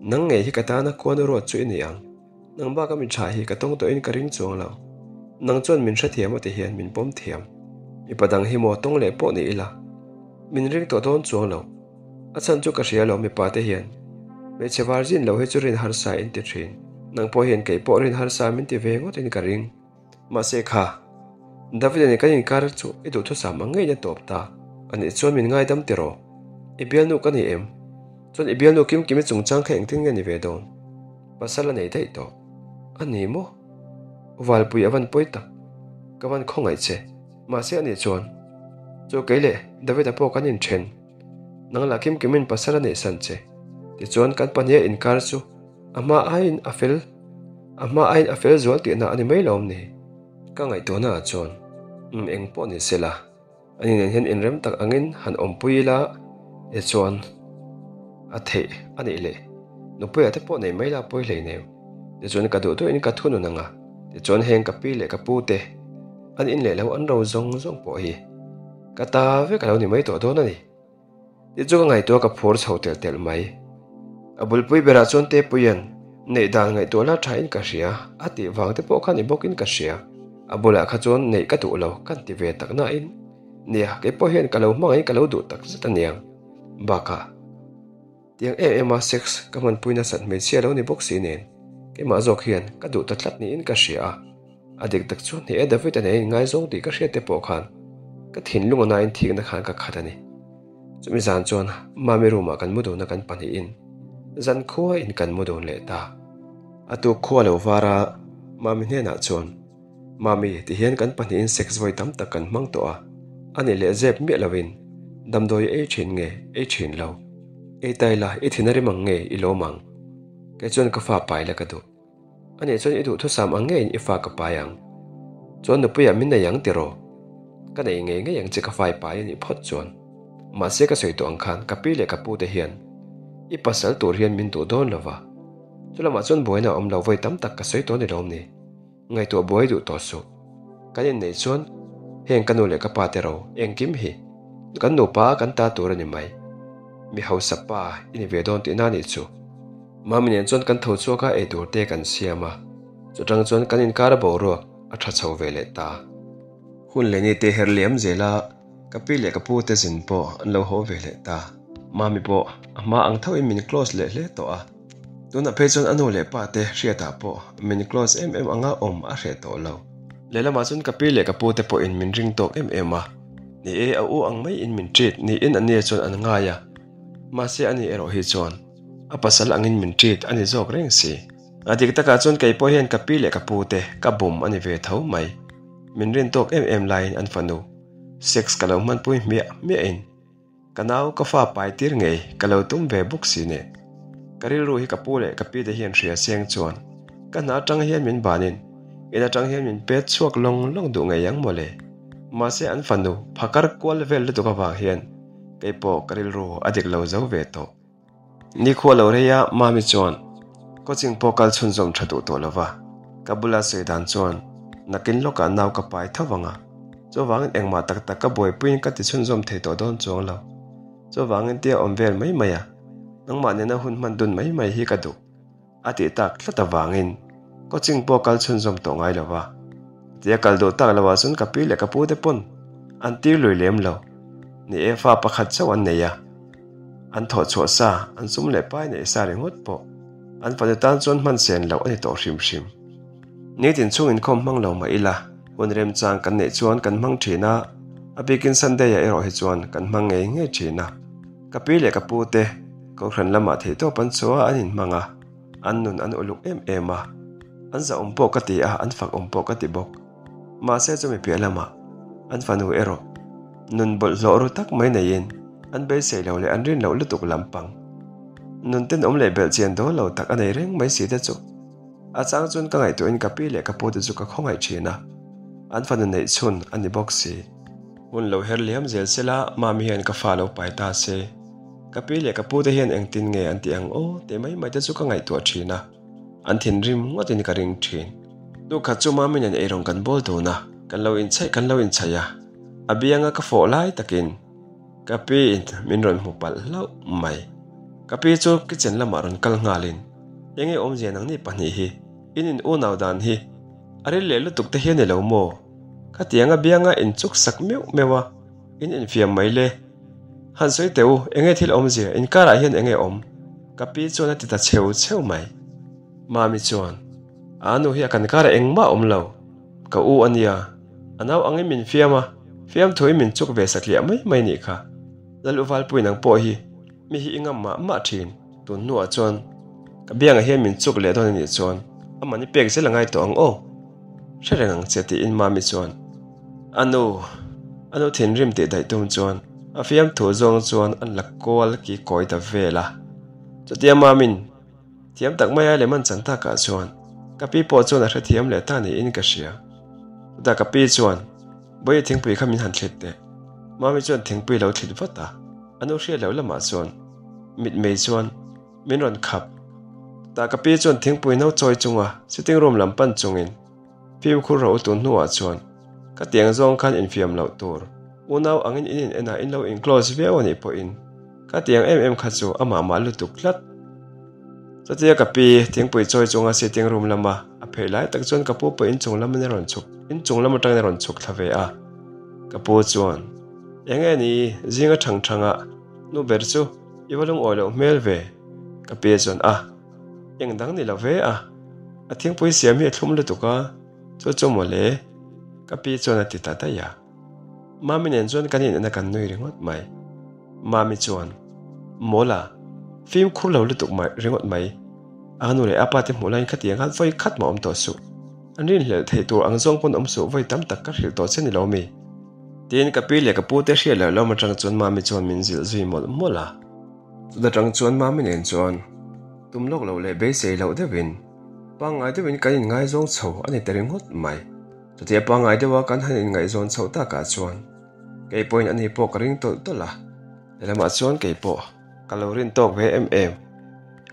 Nang ngei hi ka tana khuanu ruat chu i ni ang. Nang baka min tha hi ka tawng tawhin ka ring chuang lo. Nang chuan min hrethiam a ti hian min pawm thiam. Mipa dang hi maw tawng leh pawh ni ila min ring tawh dawn chuang lo. A chhan chu ka hria lo mipa te hian hmeichhe var zin lo hi chu rin harsa in ti thin. Nang pawh hian kei pawh rin harsa min ti ve ngawt in ka ring. Mahse kha, David-a nen kan inkar chu i duhthusam ang ngeiin a tawp ta. Anih chuan min ngaidam tiraw? I bialnu ka ni em? Chuan i bialnu Kimkimi chungchang kha engtin nge ni ve dawn? Pasal a nei daih tawh. A ni maw? Valpui a van pawi tak. Ka van khawngaih che. Mahse anih chuan, Chu kei leh David-a pawh kan inthen. Nang lah Kimkimin pasal a neihsan che. Tichuan kan pahniha inkar chu a hma aiin a fel, a hma aiin a fel zual tihna a ni mai lo awm ni? Ka ngaihtuahna ah chuan, Umm eng pawh ni sela. Ani nen hian inrem tak angin han awmpui ila e chuan a theih a nih leh nupuia te pawh nei mai la pawi hlei nem. Tichuan ka duh duhin ka thunun ang a, tichuan heng ka pi leh ka pu te an in leh lo an ro zawng zawng pawh hi. Ka ta vek a lo ni mai tawh dawn a ni. Tih chu ka ngaihtuah ka phur chho telh telh mai. A bulpui berah chuan Tepuia'n neih dan ngaihtuah la thain ka hria a tih vang te pawh kha ni bawkin ka hria. A bulah kha chuan neih ka duh lo kan ti ve tak nain nia kei pawh hian ka lo hmangaihin ka lo duh tak zet a niang. Bakah tiang em em a sex ka hmanpui nasat hmeichhia lo ni bawk si nen keimah zawk hian ka duh ta tlat niin ka hria a. A dik tak chuan he David-a nen in ngaizawng tih ka hriat te pawh khan ka thinlung a nain thikna khan ka khat a ni. Chumi zan chuan Mami room ah kan mu dun a kan pahnihin zan khua in kan mu dun leh ta. A tuk khua lo var a, Mami hnenah chuan, Mami, tihian kan pahnihin sex vawi tam tak kan hmang tawh a, a nih leh zep miah lovin damdawi ei thin nge ei thin lo? Ei tai la i thin a rim ang nge i lawm ang? Kei chuan ka fa pai la ka duh. A nih chuan i duhthusam ang ngeiin i fa ka pai ang. Chuan nupuiah min nei ang tiraw? Ka nei ngei ngei ang che ka fai pai a nih phawt chuan. Mahse ka sawi tawh ang khan ka pi leh ka pu te hian i pasal tur hian min duh dawn lo va. Chulamah chuan buaina a awm lo vawi tam tak ka sawi tawh ni lawm ni. Ngaihtuah buai duh tawh suh. Kan inneih chuan heng ka nu leh ka pa te ro engkim hi kan nupa a kan ta tur a ni mai. Mi hausa pa i ni ve dawn tihna nih chu. Mami nen chuan kan tho chhuak a eitur te kan siam a, chutang chuan kan inkar a boruak a tha chho ve leh ta. Hun leh ni te her liam zel a, ka pi leh ka pu te zin pawh an lo haw ve leh ta. Mami pawh a hma ang tho in min close leh hle tawh a, tunah phei chuan a nu leh pa te hriatah pawh min close em em anga awm a hreh tawh lo. Lehlamah chuan ka pi leh ka pu te pawhin min ring tawk em em a, ni e a u ang mai in min treat niin a nia chuan an ngai a, mahse ani erawh hi chuan A pasal angin min treat a ni zawk reng si. A dik takah chuan kei pawh hian ka pi leh ka pu te ka bum a ni ve tho mai. Min rin tawk em em laiin an fanu sex ka lo hmanpui hmiah hmiahin ka nau ka fa pai tir ngei ka lo tum ve bawk si nen. Ka rilru hi ka pu leh ka pi te hian hria seng chuan ka hna atang hian min banin in atang hian min pet chhuak lawng lawng duh ngei ang mawle. Mahse an fanu phakar kual vel lutuk avang hian kei pawh ka rilru a dik lo zo ve tawh. Nikhua lo rei a, Mami chuan coaching pawh kal chhunzawm tha duh tawh lo va, ka bula sawi dan chuan nakin lawkah nau ka pai tho vang a, chuvangin engmah tak tak ka buaipuiin ka ti chhunzawm thei tawh dawn chuang lo. Chuvangin tia awm vel mai mai a, nangmah nena hun hman dun mai mai hi ka duh. A tih tak tlat avangin coaching pawh kal chhunzawm tawh ngai lo va, tia kal duh tak loah chuan ka pi leh ka pu te pawn an tir lui lem lo. Ni e, fa pakhat chauh an nei a, an thawh chhuah sa, an sum leh pai neih sa ringawt pawh an fanu tan chuan hman sen loh a ni tawh hrim hrim. Nitin chhung inkhawm hmang lo mah ila, hun remchang kan neih chuan kan hmang thin a, a bikin Sunday-ah erawh hi chuan kan hmang ngei ngei thin a. Ka pi leh ka pu te Kohhran lamah theihtawp an chhuah a, an inhmang a, an nun an uluk em em a, an zahawm pawh ka ti a, an fakawm pawh ka ti bawk. Mahse chumi piah lamah an fanu erawh nun bawlhhlawh ru tak mai neiin an beisei lo leh an rin loh lutuk lampang nun tenawm leh belhchian dawl lo tak a nei reng mai si te chu a chang chuan ka ngaihtuahin ka pi leh ka pu te chu ka khawngaih thin a, an fanu neih chhun a ni bawk si. Hun lo her liam zel sela Mami hian ka fa lo pai ta se. Ka pi leh ka pu te hian engtin nge an ti ang aw tih mai mai te chu ka ngaihtuah thin a, an thinrim ngawtin ka ring thin. Tukhat chu Mami nen eirawng kan bawl dun a, kan lo inchhaih kan lo inchhaih a, a bianga ka fawh lai takin ka pi in min rawn hmu palh hlauh mai. Ka pi chu kitchen lamah rawn kal nghalin, Enge awmzia nangni pahnih hi, in in unau dan hi a ril leh lutuk te hi a ni lo maw? Khatianga bianga inchuk sak meuh meuh a, in infiam mai le. Han sawi teh u, enge thil awmzia, inkarah hian enge awm? Ka pi chuan a ti ta cheu cheu mai. Mami chuan, A nu hi a kan karah engmah awm lo, ka u a nia, a nau angin min fiam a, fiamthuin min chuk ve satliah mai mai nih kha. Lal u Valpui nang pawh hi mi hi i ngam mah mah thin. Tun hnuah chuan ka biangah hian min chuk leh dawn a nih chuan amah ni pek zel a ngai tawh ang aw. Hre reng ang che tiin Mami chuan a nu a nu thinrim tih daih tum chuan a fiamthu zawng chuan an la kual ki kawi ta vel a. Chutia Mami'n thiam tak maia lem an chan takah chuan ka pi pawh chuan a hrethiam leh ta niin ka hria. Chutah ka pi chuan Bawihi thingpui kha min han thlit teh. Mami chuan thingpui lo thlit vat a, a nu hriat loh lamah chuan mitmei chuan Min rawn khap. Tah ka pi chuan thingpui no chawi chunga sitting room lam pan chungin fimkhur ro tun hnuah chuan ka tiang zawng khan infiam loh tur. Unau angin in in en a, in lo in close viau a nih pawhin ka tiang em em kha chu amah mah lutuk tlat. Chutia ka pi thingpui chawi chunga sitting room lama a phei lai tak chuan ka pu pawh inchung lam in a rawn chhuk inchung lam atangin a rawn chhuk thla ve a. Ka pu chuan, Eng nge ni zinga thang thanga nu ber chu i va lungawi loh hmel ve? Ka pi chuan, A, eng dang ni lo ve a, a thingpui siam hi a thlum lutuk a, chu chu mawle ka pi chuan a ti ta daih a. Mami nen chuan kan inena kan nui ringawt mai. Mami chuan, Mawla, fimkhur lo lutuk mai ringawt mai. A nu leh a pa te hmuh laiin khatiang khan vawi khat mah awm tawh suh. An rinhlelh theih tur ang zawng pawn awm suh vawi tam tak ka hrilh tawh che ni lo mi? Tiin ka pi leh ka pu te hriat loh lawm atang chuan Mami chuan min zilh zui mawlh mawlh a. Chuta tang chuan Mami nen chuan tum lawk loh leh beisei loh deuhin pangngai deuhin kan inngaizawng chho a ni ta ringawt mai. Chutia pangngai deuha kan han inngaihzawn chhoh takah chuan kei pawhin ani pawh ka ring tawlh tawlh a, helamah chuan kei pawh ka lo rin tawk ve em em.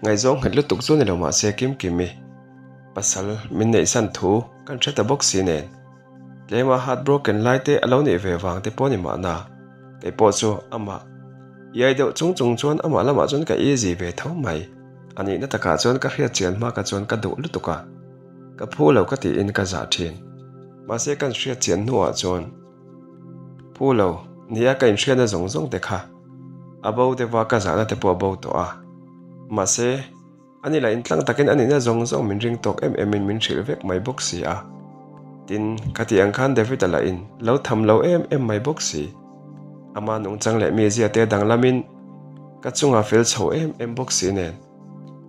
Ngaihzawng nghet lutuk chu ni lo mah se Kim Kimi pasal min neihsan thu kan hre ta bawk si nen tlema heartbroken lai te a lo nih ve vang te pawh ni mahna kei pawh chu amah iai deuh chung chung chuan amah lamah chuan ka easy ve tho mai. A nihna takah chuan ka hriatchian hma kha chuan ka duh lutuk a. Ka phu lo ka tiin ka zah thin. Mahse kan hriat chian hnuah chuan phu lo nia ka inhriatna zawng zawng te kha a bo deuh a, ka zahna te pawh a bo tawh a. Mahse ani lah intlang takin a nihna zawng zawng min ring tawk em em in min hrilh vek mai bawk si a. Tin, ka tih ang khan David-a lah in lo tham lo em em mai bawk si. Ama nungchang leh mizia te danglamin ka chunga fel chho em em bawk si nen.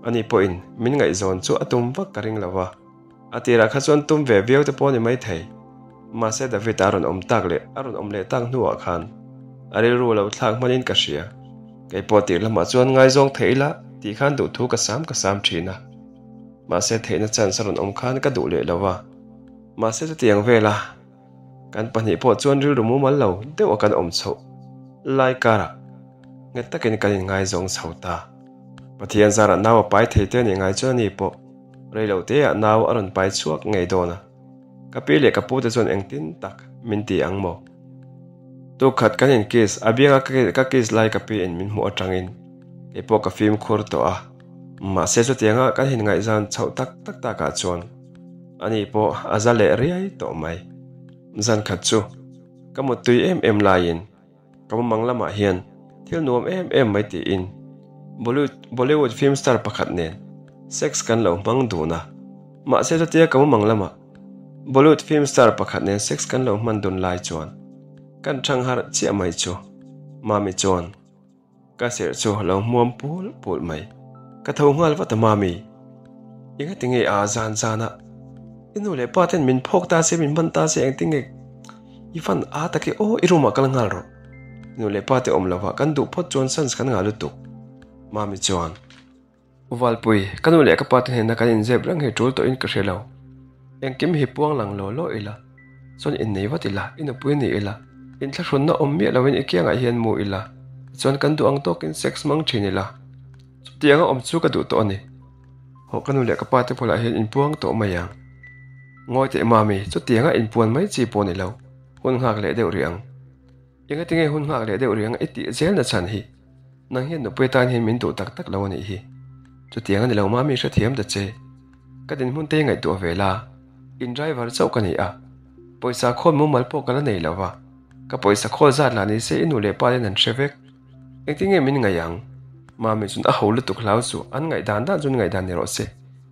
Ani pawhin min ngaihzawn chu a tum vak ka ring lo va, a tirah kha chuan tum ve viau te pawh a ni maithei. Mahse David a rawn awm tak leh a rawn awm leh tak hnuah khan a rilru lo thlak hmanin ka hria. Kei pawh tir lamah chuan ngaizawng thei ila tih khan duhthu ka sam ka sam thin a. Mahse theihna chance a rawn awm khan ka duh leh lo va. Mahse chutiang vela kan pahnih pawh chuan rilru mumal lo deuh a kan awm chhoh lai karah nghet takin kan inngaizawng chho ta. Pathian zarah nau a pai thei te a nih ngai chuan ani pawh rei lo te ah nau a rawn pai chhuak ngei dawn a. Ka pi leh ka pu te chuan engtin tak min ti ang maw? Tuk khat kan in kiss a bianga ka kiss lai ka pi in min hmuh atangin kei pawh ka fimkhur tawh a. Mahse chutianga kan hin ngaihzan chhoh tak tak takah chuan ani pawh a za leh riai tawh mai. Zan khat chu ka muttui em em laiin Ka mumang lamah hian thil nuam em em mai tiin Bollywood film star pakhat nen sex kan lo hmang dun a. Mahse chutia ka mumang lamah Bollywood film star pakhat nen sex kan lo hman dun lai chuan kan thang harh chiah mai chu Mami chuan ka serh chu a lo hmuam pul pul mai. Ka tho nghal vat a Mami, engati nge a zan zan a i nu leh pa ten min phawk ta se min man ta se engtin nge I fan a tak e aw, i room ah kal nghal rawh. Nu leh pa te awm lo ah kan duh phawt chuan sans kan ngah lutuk. Mami chuan, U Valpui, ka nu leh ka pa te hnena kan inzep reng hi tul tawhin ka hre lo. Engkim hi puang lang law law ila, chuan innei vat ila, i nupui ni ila, inthlahrunna awm miah loin i kiangah hian mu ila, tichuan kan duh ang tawkin sex hmang thin ila. Chutianga awm chu ka duh tawh a ni. Hawh ka nu leh ka pa te bulah hian inpuang tawh mai ang. Ngawi teh Mami, chutianga inpuan mai chi pawh ni lo, hun nghak leh deuh rih ang. Engati nge hun nghak leh deuh rih ang i tih zel na chhan hi? Nang hian nupui atan hian min duh tak tak lo a nih hi. Chutiang a ni lo Mami hrethiam ta che. Ka dinhmun te ngaihtuah ve la, in driver chauh ka ni a, pawisa khawl mumal pawh ka la nei lo va, ka pawisa khawl zat lah ni se i nu leh pa ten an hre vek. Engtin nge min ngaih ang? Mami chuan a ho lutuk hlau chu an ngaihdan dan chuan ngaihdan ni rawh se.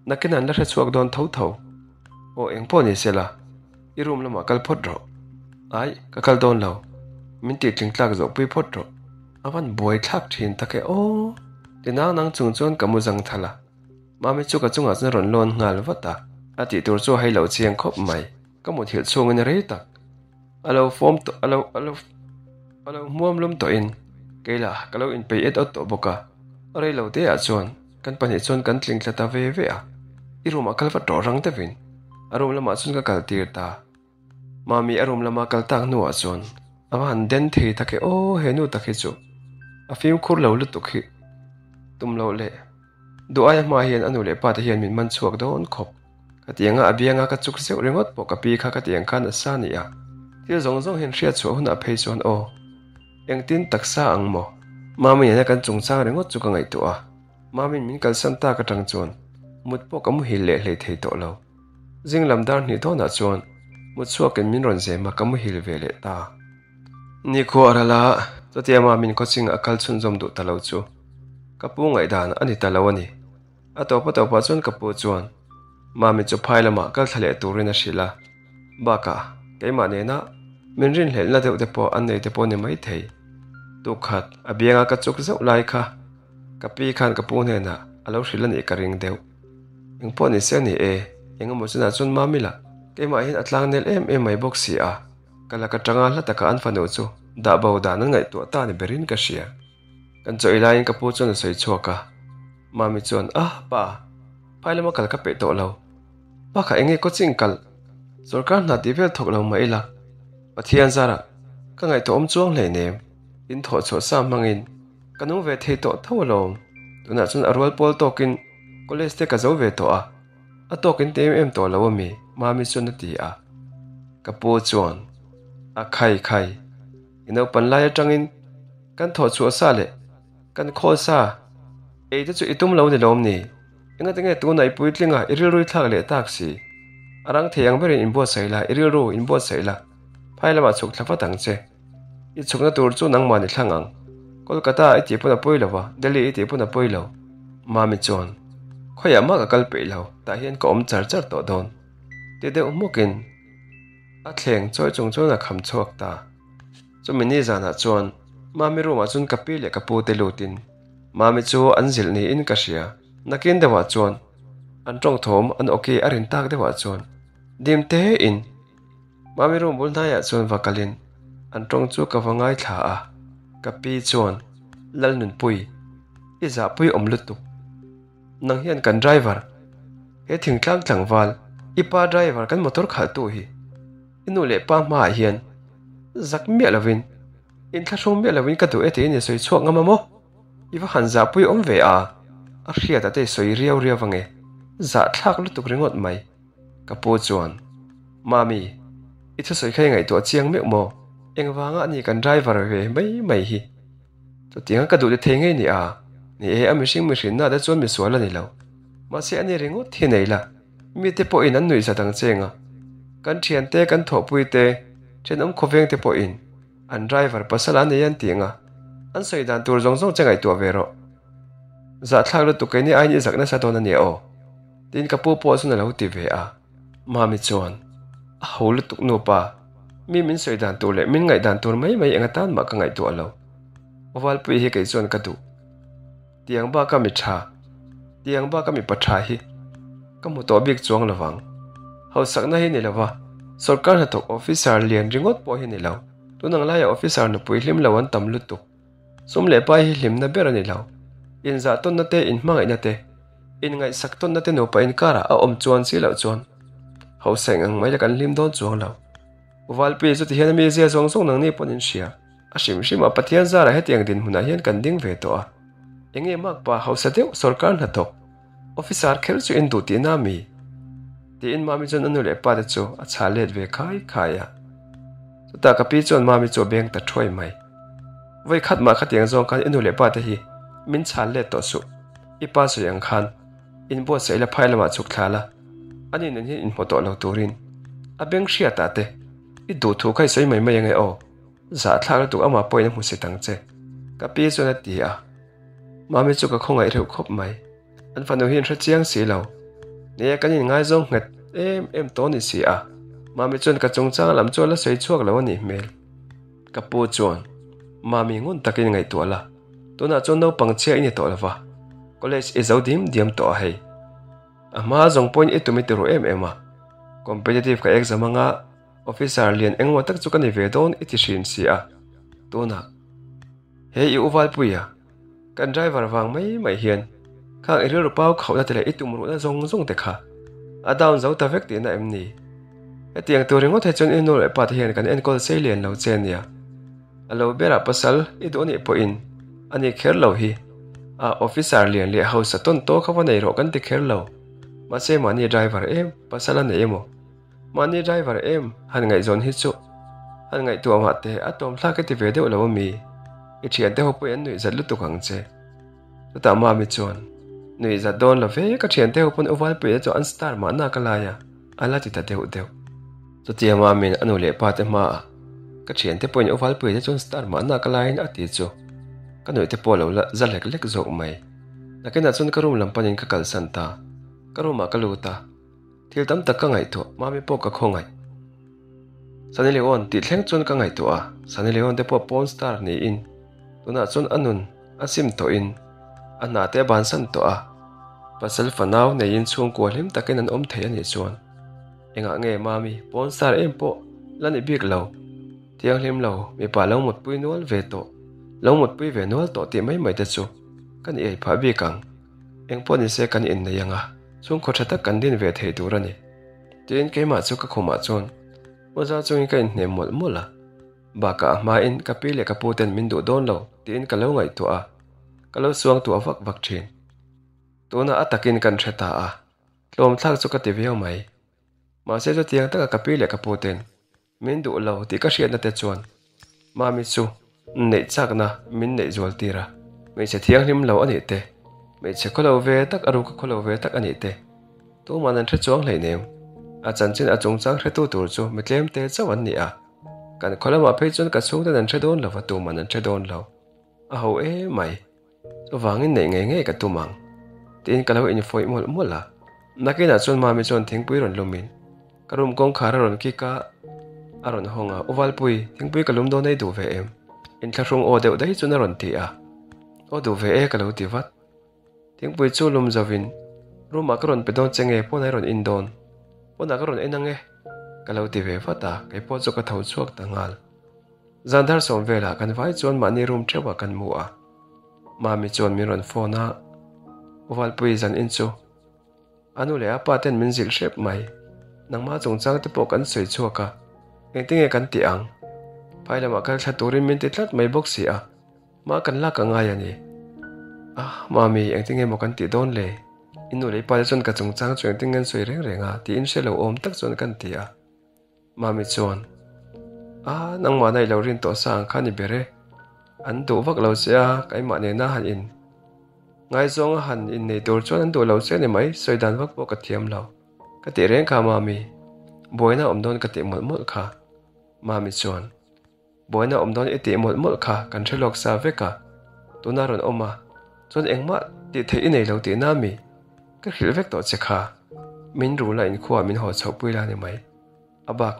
Nakin an la hre chhuak dawn tho tho. Aw eng pawh ni se la, i room lamah kal phawt rawh. Ai, ka kal dawn lo. Min tih tling tlak zawh pui phawt rawh. A van buai thlak thin tak e aw. Ti nang nang chung chuan ka mu zang thal a. Mami chu ka chungah chuan a rawn lawn nghal vat a. A tih tur chu a hei lo chiang khawp mai. Ka muthilh chhungin rei tak. A lo fawm tawh, a lo, a lo, a lo hmuam lum tawhin kei lah ka lo inpeih et awt tawh bawk a. Rei lo te ah chuan kan pahnih chuan kan tling thla ta ve ve a. I room ah kal vat rawh rang deuhin a room lamah chuan ka kal tir ta. Mami a room lama kal tak hnuah chuan a va han den thei tak e aw he nu tak hi chu a fimkhur lo lutuk hi tum loh leh duh aia hma hian a nu leh pa te hian min man chhuak dawn khawp. Ka tianga a bianga ka chuk zeuh ringawt pawh ka pi kha ka tiang khan a sa nia. Thil zawng zawng hian hriat chhuah hunah phei chuan aw, engtin taksa ang maw? Mami nena kan chungchang ringawt chu ka ngaihtuah a, Mami'n min kalsan tak atang chuan mut pawh ka muhil leh hlei thei tawh lo. Zing lam dar hnih dawnah chuan mut chhuakin min rawn zem a, ka muhil ve leh ta. Nikhua a ral a, chutia Mami'n coaching a kal chhunzawm duh ta lo chu ka pu ngaihdan a ni ta lo a ni. A tawp a tawpah chuan ka pu chuan Mami chu phai lamah kal thla leh turin a hrilh a, bakah keimah nena min rinhlelhna deuh te pawh an nei te pawh ni maithei. Tukkhat a bianga ka chuk zauh lai kha ka pi khan ka pu hnenah a lo hrilh a nih ka ring deuh. Engpawh ni se ni e, eng emaw chunah chuan Mami lah keimah hian a tlang nel em em mai bawk si a, ka laka tanga hla taka an fanu chu dah bo dan an ngaihtuah ta ni berin ka hria. Kan chaw ei laiin ka pu chuan a sawi chhuak a, Mami chuan, Ah, pa, phai lama kal ka peih tawh lo. Pa kha enge coaching kal, sawrkar hna tih vel thawk lo mah ila, Pathian zarah ka ngaihtuah awm chuang hleinem, in thawh chhuah sa hmangin ka nung ve thei tawh tho alawm. Tunah chuan a rual pawl tawkin college te ka zo ve tawh a, a tawkin ti em em tawh lo ami? Mami chuan a ti a. Ka pu chuan, A khai khai. I naupan lai atangin kan thawh chhuah sa leh kan khawl sa ei te chu i tum lo ni lawm ni? Engati nge tunah i puitlinga i rilru i thlak leh tak si? A rang thei ang berin inbuatsaih la, i rilru inbuatsaih la, phai lamah chhuk thla vat ang che. I chhukna tur chu nangmah ni thlang ang. Kolkata i tih pawn a pawi lo va, Delhi i tih pawn a pawi lo. Mami chuan, Khawiah mah ka kal peih lo, tah hian ka awm char char tawh dawn. Ti deuh hmukin. A thleng chawi chung chuan a kham chhuak ta. Chumi ni zanah chuan Mami room ah chuan ka pi leh ka pu te lutin Mami chu an zilh niin ka hria. Nakin deuhah chuan an tawng thawm an awki a rin tak deuhah chuan dim te in Mami room bul hnaiah chuan va kalin an tawng chu ka va ngaithla a. Ka pi chuan Lalnunpui i zahpui awm lutuk. Nang hian kan driver, he thingtlang tlangval, i pa driver kan motor khalhtu hi i nu leh pa hmaah hian zak miah lovin, inthlahrung miah lovin ka duh e tiin i sawi chhuak ngam a maw? I va han zahpui awm ve a, a hriat ate i sawi riau riau ange, zahthlak lutuk ringawt mai. Ka pu chuan, Mami, i thusawi kha i ngaihtuah chiang meuh maw? Engvanga ani kan driver ve mai mai hi? Chutianga ka duh ti thei ngei ni a, ni e, a mihring mihrinna te chuan misual a ni lo. Mahse ani ringawt hi nei la, mite pawhin an nuihzat ang cheng a. Kan thiante, kan thawhpui te, thenawm khawveng te pawhin an driver pasal a nei an tih ang a, an sawi dan tur zawng zawng che ngaihtuah ve rawh. Zahthlak lutuk keini aiin i zak nasa dawn a nia aw, tiin ka pu pawh chuan a lo ti ve a. Mami chuan, A ho lutuk nupa, mi min sawi dan tur leh min ngaih dan tur mai mai eng atan mah ka ngaihtuah lo. Valpui hi kei chuan ka duh. Tiang baka mi tha, tiang baka mipa tha hi ka hmu tawh bik chuang lo vang. Hausakna hi ni lo va, sawrkar hnathawk officer lian ringawt pawh hi ni lo. Tun ang laiah officer nupui hlim lo an tam lutuk. Sum leh pai hi hlimna ber a ni lo. Inzah tawnna te, inhmangaihna te, inngaihsak tawnna te nupa inkarah a awm chuan si loh chuan hausa eng ang mai la kan hlim dawn chuang lo. Valpui chu tihian a mizia zawng zawng nangni pawn in hria. A hrim hrim a Pathian zarah hetiang dinhmunah hian kan ding ve tawh a. Enge makpa hausa deuh sawrkar hnathawk officer kher chu in duh tihna a mi? Tiin Mami chuan a nu leh pa te chu a chhah let ve khai khai a. Chutah ka pi chuan Mami chu a beng ta thuai mai. Vawi khat mah khatiang zawng khan i nu leh pa te hi min chhal let tawh suh. I pa sawi ang khan in buatsaih la phai lamah chhuk thla la, ani nen hian inhmu tawh lo turin a beng hriatah te i duh thu kha i sawi mai mai ange aw. Zahthlak lutuk amah pawhin a hmu si tang che. Ka pi chuan a ti a. Mami chu ka khawngaih reuh khawp mai. An fanu hi an hre chiang si lo. Nia kan inngaizawng nghet em em tawh ni si a. Mami chuan ka chungchang lam chu a la sawi chhuak lo a nih hmel. Ka pu chuan, Mami ngun takin ngaihtuah la. Tunah chuan naupang chhia i ni tawh lo va. College i zo dim diam tawh a hei. A hma zawng pawhin i tum i ti ru em em a. Competitive ka exam anga Officer lian engmaw tak chu ka ni ve dawn i ti hrin si a, tunah he i u Valpuia kan driver vang mai mai hian khang i rilru pau khauhna te leh i tumruhna zawng zawng te kha a down zo ta vek tihna em ni? Hetiang tur ringawt hi chuan i nu leh pa te hian kan enkawl sei lian lo che nia. A lo berah pasal i duh anih pawhin a ni kher lo hi a officer lian leh hausa tawn tawk kha va nei rawh kan ti kher lo. Mahse mahni driver em pasal a nei emaw? Mahni driver em han ngaihzawn hi chu Han ngaihtuah mah teh, a tlawm thlak i ti ve deuh lo a mi? I thiante ho pawhin an nuih zat lutuk ang che. Chutah Mami chuan, Nuih zat dawn lo ve, ka thiante ho pawn u Valpuia chu an star mahna ka lai a, a la ti ta deuh deuh. Chutia Mami'n a nu leh pa te hmaah, Ka thiante pawhin u Valpuia te chu an star mahna ka laiin a ti chu, ka nuih te pawh lo la za lek lek zawk mai. Nakinah chuan ka room lam panin ka kalsan ta. Ka room ah ka lut a. Thil tam tak ka ngaihtuah, Mami pawh ka khawngaih. Sunny Leone tih thleng chuan ka ngaihtuah a, Sunny Leone te pawh porn star niin tunah chuan a nun a sim tawhin a hna te a bansan tawh a, pasal fanau neiin chhungkua hlim takin an awm thei a nih chuan engah nge Mami porn star em pawh la ni bik lo, thianghlim lo, mipa lo mutpui nual ve tawh, lo mutpui ve nual tawh tih mai mai te chu ka ni ei phah bik ang. Engpawh nise kan innei ang a, chhungkaw tha tak kan din ve thei tur a ni. Tiin keimah chu ka khumah chuan Mawza chungin ka inhnem mawlh mawlh a. Bakah a hmain ka pi leh ka pu ten min duh dawn lo tiin ka lo ngaihtuah a, ka lo suang tuah vak vak thin. Tunah a takin kan hre ta a, tlawm thlak chu ka ti viau mai. Mahse chutiang taka ka pi leh ka pu ten Min duh lo tih ka hriatna te chuan Mami chu neih chakna min neih zual tir a, hmeichhe thianghlim lo a nih te, hmeichhe khawlo ve tak a ruka khawlo ve tak a nih te, tuman an hre chuang hleinem. A chanchin a chungchang hretu tur chu mi tlem te chauh an ni a, kan khaw lamah phei chuan ka chhungten an hre dawn lo va tuman an hre dawn lo. A ho emai. Chuvangin neih ngei ngei ka tum ang, tiin ka lo infawih mawlh mawlh a. Nakinah chuan Mami chuan thingpui rawn lumin ka room kawngkhar a rawn kik a, a rawn hawng a, U Valpui, thingpui ka lum dawn ei duh ve em? Inthlahrung aw deuh daih chuan a rawn ti a, Aw duh ve e ka lo ti vat. Thingpui chu lum zovin room ah ka rawn pe dawn che nge pawn a rawn in dawn? Pawnah ka rawn en ang e, ka lo ti ve vat a, keipawh chu ka tho chhuak ta nghal. Zan dar sawm velah kan vai chuan mahni room theuhah kan mu a. Mami chuan min rawn phone a, U Valpui zan in chu a nu leh a pa ten min zilh hrep mai. Nangmah chungchang te pawh kan sawi chhuak a, engtinge kan tih ang? Phai lamah kal thla turin min ti tlat mai bawk si a, mah kan lak a ngai a ni. Ah, Mami, engtinge maw kan tih dawn le? I nu leh i pa te chuan ka chungchang chu engtinge an sawi reng reng a tiin hre lo awm tak chuan kan ti a. Mami chuan, A, nangmahna i lo rin tawh sa ang kha ni ber e. An duh vak lo che a, keimah nena han in ngaizawng a han innei tur chuan an duh lo che ni mai, sawi dan vak pawh ka thiam lo. Ka tih reng kha Mami, buaina awm dawn ka tih mawlh mawlh kha. Mami chuan, Buaina awm dawn i tih mawlh mawlh kha kan hre lawk sa vek a, tuna rawn awm a, chuan engmah tih theih i nei lo tihna mi? Ka hrilh vek tawh che kha, min rul a inkhua min haw chhoh pui la ni mai. A bak,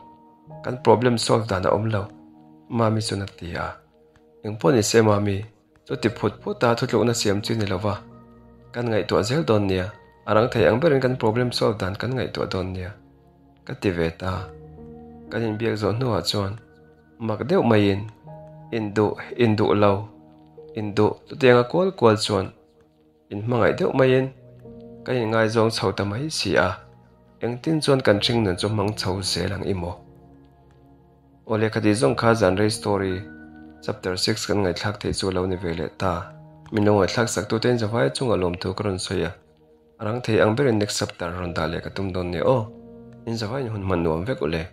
kan problem solve dan a awm lo, Mami chuan a ti a. Engpawh ni se Mami, chu ti phut phut a thutlukna siam chi ni lova, kan ngaihtuah zel dawn nia, a rang thei ang berin kan problem solve dan kan ngaihtuah dawn nia, ka ti ve ta. Kan inbiak zawh hnuah chuan mak deuh maiin, Induh, induh lo, induh chutianga kual kual chuan, In hmangaih deuh maiin kan inngaizawng chho ta mai si a, engtin chuan kan hring nun chu hmang chho zel ang i maw? Aw lehkha tih zawng kha Zanrei Story Chapter 6 kan ngaihthlak theih chu a lo ni ve leh ta. Min lo ngaihthlak sak tute in zavai chungah lawmthu ka rawn sawi a, a rang thei ang berin next chapter rawn dah leh ka tum dawn nia aw. In zavaiin hun hman nuam vek u le.